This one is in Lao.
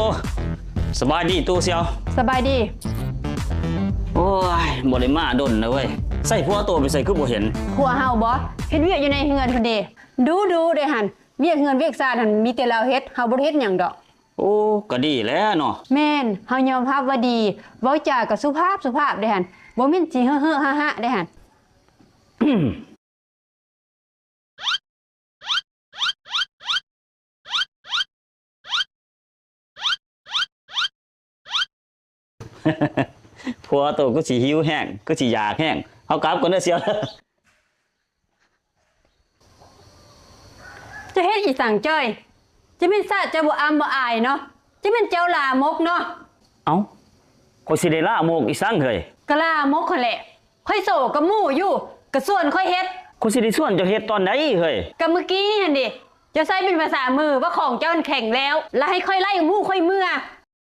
ໂອ້ ສະບາຍດີຕູ້ສ່ຽວ. ສະບາຍດີ. ໂອ້ຍ ບໍ່ໄດ້ມາດົນແລ້ວເວີຍ. ໃສຜົວໂຕໄປໃສຄືບໍ່ເຫັນ? ຜົວເຮົາບໍ? ເຮັດວຽກຢູ່ໃນເຮືອນພຸ້ນເດ. ດຸໆເດ້ຫັ້ນ. ວຽກເຮືອນວຽກຊານຫັ້ນມີແຕ່ລາວເຮັດ, ເຮົາບໍ່ໄດ້ເຮັດຫຍັງດອກ. ໂອ້ ກະດີແຫຼະເນາະ. ແມ່ນ, ເຮົາຍອມຮັບວ່າດີ. ເວົ້າຈາກະສຸພາບສຸພາບເດ້ຫັ້ນ. ບໍ່ແມ່ນຊິເຮີະໆຫະໆເດ້ຫັ້ນ. ຜົວໂຕຄືຊິຫິວແຮງ, ຄືຊິຢາກແຮງ. ເຮົາກັບກ່ອນເດີສ່ຽວ. ເຈົ້າເຮັດອີ່ສັງຈ້ອຍ? ຈະແມ່ນຊາດເຈົ້າບໍ່ອຳບໍ່ອາຍເນາະ, ຈະແມ່ນເຈົ້າລາມົກເນາະ. ເອົ້າ, ຂ້ອຍຊິໄດ້ລາມົກອີ່ສັງເຮີ້ຍ? ກະລາມົກຫັ້ນແຫຼະ, ຂ້ອຍໂສກັບໝູ່ຢູ່, ກະຊວນຂ້ອຍເຮັດ. ຂ້ອຍຊິໄດ້ຊວນເຈົ້າເຮັດຕອນໃດເຮີ້ຍ? ກະມື້ກີ້ຫັ້ນເດ, ເຈົ້າໃຊ້ເປັນພາສາມືວ່າຂອງເຈົ້າຫັ້ນແຂງແລ້ວ, ລະໃຫ້ຂ້ອຍໄລ່ໝູ່ຂ້ອຍເມືອ.